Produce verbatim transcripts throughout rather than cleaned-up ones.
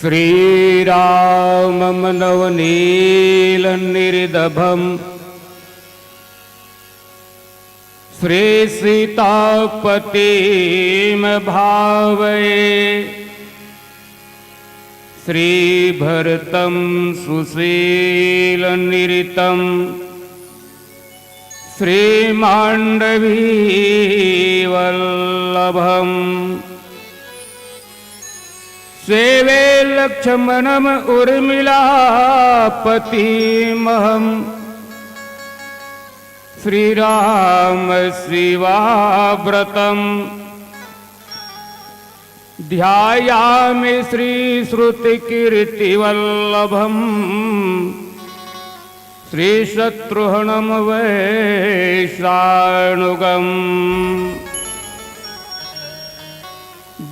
श्रीरामं नवनीलनिर्दभं श्रीसीतापतिं भावये। श्रीभरतं सुशीलनिरतं श्रीमाण्डवीवल्लभम्। सेवे लक्ष्मणम् उर्मिलापतिमहम्। श्रीरामशिवाव्रतम् ध्यायामि श्रीश्रुतिकीर्तिवल्लभम्। श्रीशत्रुघ्नं वैश्वानरं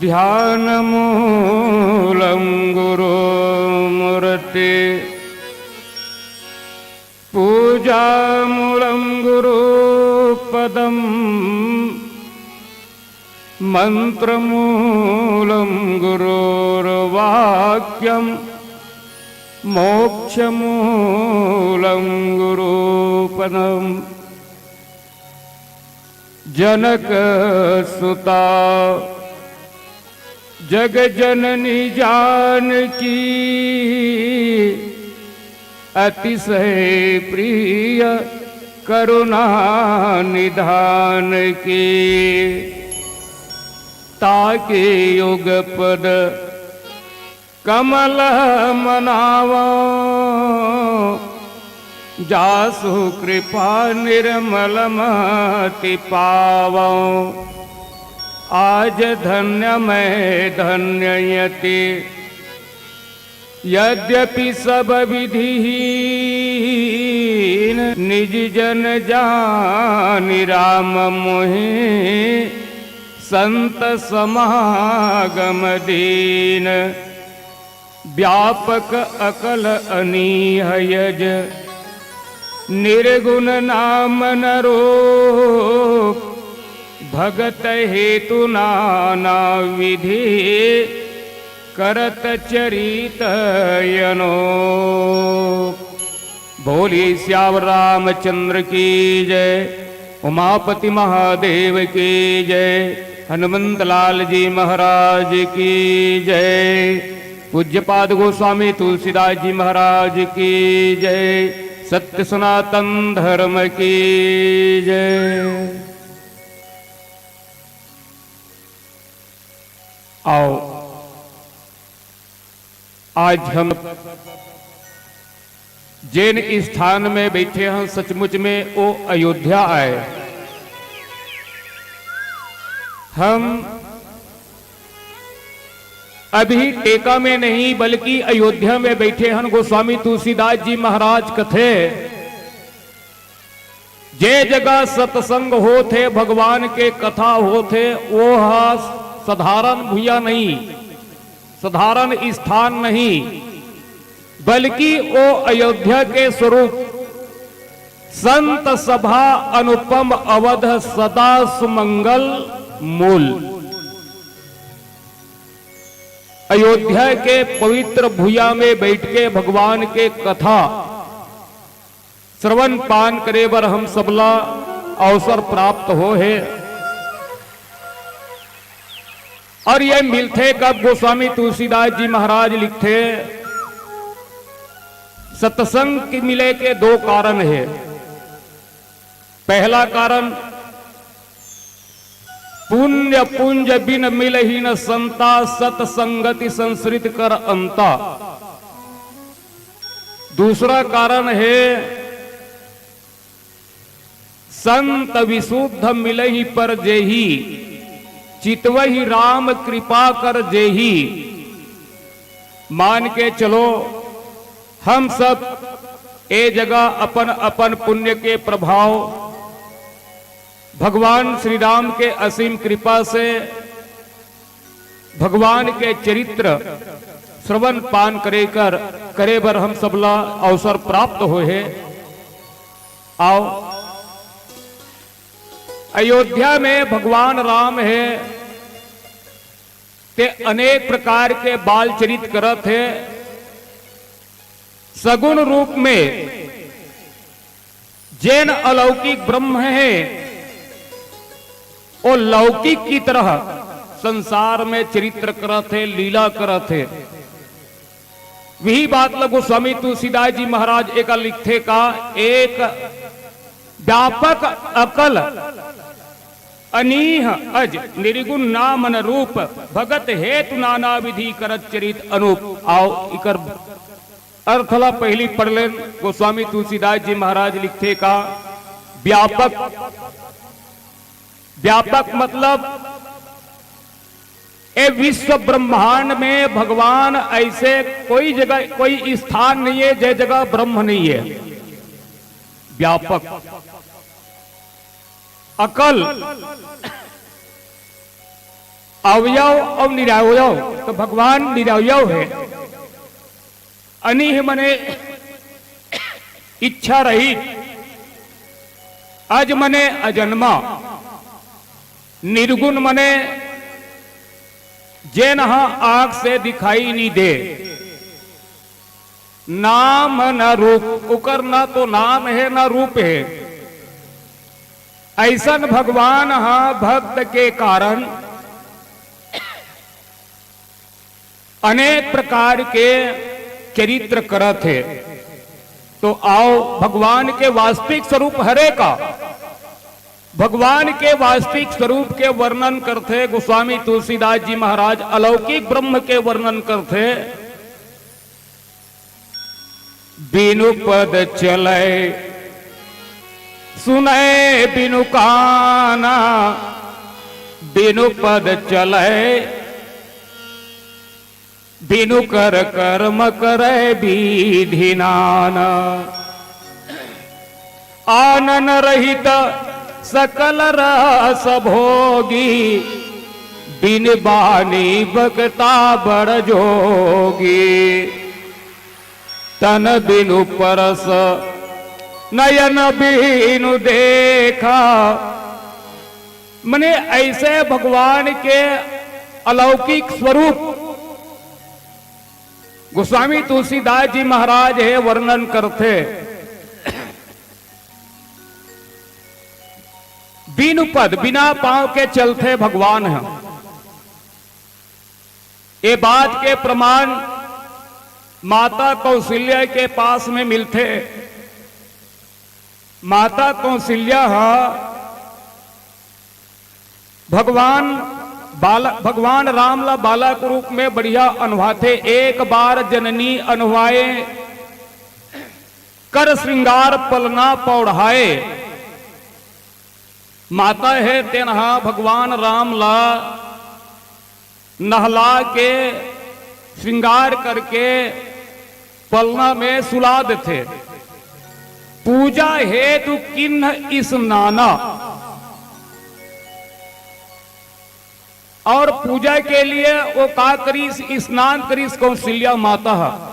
ध्यानमूलं गुरोर्मूर्ति पूजामूलं गुरोः पदम्। मन्त्रमूलं गुरोर्वाक्यम् मोक्षमूलं गुरोः पदम्। जनकसुता जगजननी जानकी अतिशय प्रिय करुणानिधानकी। ताके युगपद कमल मनावो जासु कृपा निर्मल मति पावो। आज धन्य मैं धन्य यति यद्यपि सब विधिहीन निज जन जानि राम मोहि संत समागम दीन। व्यापक अकल अनीह यज निर्गुण नाम नरो भगत हेतु नाना विधि करत चरित यनो। बोली सियावर रामचंद्र की जय। उमापति महादेव की जय। हनुमंत लाल जी महाराज की जय। पूज्यपाद गोस्वामी तुलसीदास जी महाराज की जय। सत्य सनातन धर्म की जय। आओ, आज हम जेन स्थान में बैठे हैं, सचमुच में वो अयोध्या आय। हम अभी टेका में नहीं, बल्कि अयोध्या में बैठे हैं। गोस्वामी तुलसीदास जी महाराज कथे, जे जगह सत्संग होत हे, भगवान के कथा होत हे, वो ह साधारण भुइयां नहीं, साधारण स्थान नहीं, बल्कि वो अयोध्या के स्वरूप संत सभा अनुपम अवध सदा सुमंगल मूल। अयोध्या के पवित्र भुइयां में बैठ के भगवान के कथा श्रवण पान करे बर हम सबला अवसर प्राप्त हो हे। और ये मिलथे कब? गोस्वामी तुलसीदास जी महाराज लिखथे, सत्संग के मिले के दो कारण हे। पहला कारण, पुण्य पुंज बिन मिलही न संता, सत संगति संसृत कर अंता। दूसरा कारण हे, संत विशुद्ध मिलही पर जेही, चितवही राम कृपा कर जेही। मान के चलो, हम सब ए जगह अपन अपन पुण्य के प्रभाव, भगवान श्री राम के असीम कृपा से भगवान के चरित्र श्रवण पान करे कर, करे बर हम सबला अवसर प्राप्त होए हे। आओ, अयोध्या में भगवान राम हे, ये अनेक प्रकार के बाल चरित करत हे। सगुण रूप में जेन अलौकिक ब्रह्म हे, वो लौकिक की तरह संसार में चरित्र करत हे, लीला करत हे। वही बात ला गोस्वामी तुलसीदास जी महाराज एका लिखथे का, एक व्यापक अकल अनीह अज, निर्गुण नाम न रूप, भगत हेतु नाना विधि करत चरित अनूप। आओ इकर अर्थ ला पहली पढ़ लेन। गोस्वामी तुलसीदास जी महाराज लिखथे का, व्यापक, व्यापक मतलब ए विश्व ब्रह्मांड में भगवान ऐसे कोई जगह, कोई स्थान नहीं है, जे जगह ब्रह्म नहीं है। व्यापक। अकल, अवयव और निरवयव, तो भगवान निरवयव हे। अनीह मने इच्छा रहित, अज मने अजन्मा, निर्गुण मने जेन ह आंख से दिखाई नहीं दे, नाम न रूप, उकर न तो नाम हे न रूप हे। ऐसन भगवान ह भक्त के कारण अनेक प्रकार के चरित्र करत हे। तो आओ, भगवान के वास्तविक स्वरूप हरे का, भगवान के वास्तविक स्वरूप के वर्णन करथे गोस्वामी तुलसीदास जी महाराज, अलौकिक ब्रह्म के वर्णन करथे। बिनु पद चलै सुनै बिनु काना, बिनु पद चलै बिनु कर कर्म करै विधि नाना। आनन रहित सकल रस भोगी, बिन बानी बकता बड़ जोगी। तन बिनु परस नयन बिनु देखा। मने ऐसे भगवान के अलौकिक स्वरूप गोस्वामी तुलसीदास जी महाराज हे वर्णन करथे। बिनु पद, बिना पांव के चलथे भगवान ह। ये बात के प्रमाण माता कौशल्या के पास में मिलथे। माता कौशल्या ह भगवान बालक, भगवान राम ला बालक रूप में बढ़िया अन्वाथे। एक बार जननी अन्वाए, कर श्रृंगार पलना पौढ़ाए। माता हे तेनहा भगवान राम ला नहला के, श्रृंगार करके पलना में सुला देथे। पूजा हेतु किन्ह स्नाना, और पूजा के लिए वो का करिस, स्नान करिस कौशल्या माता ह।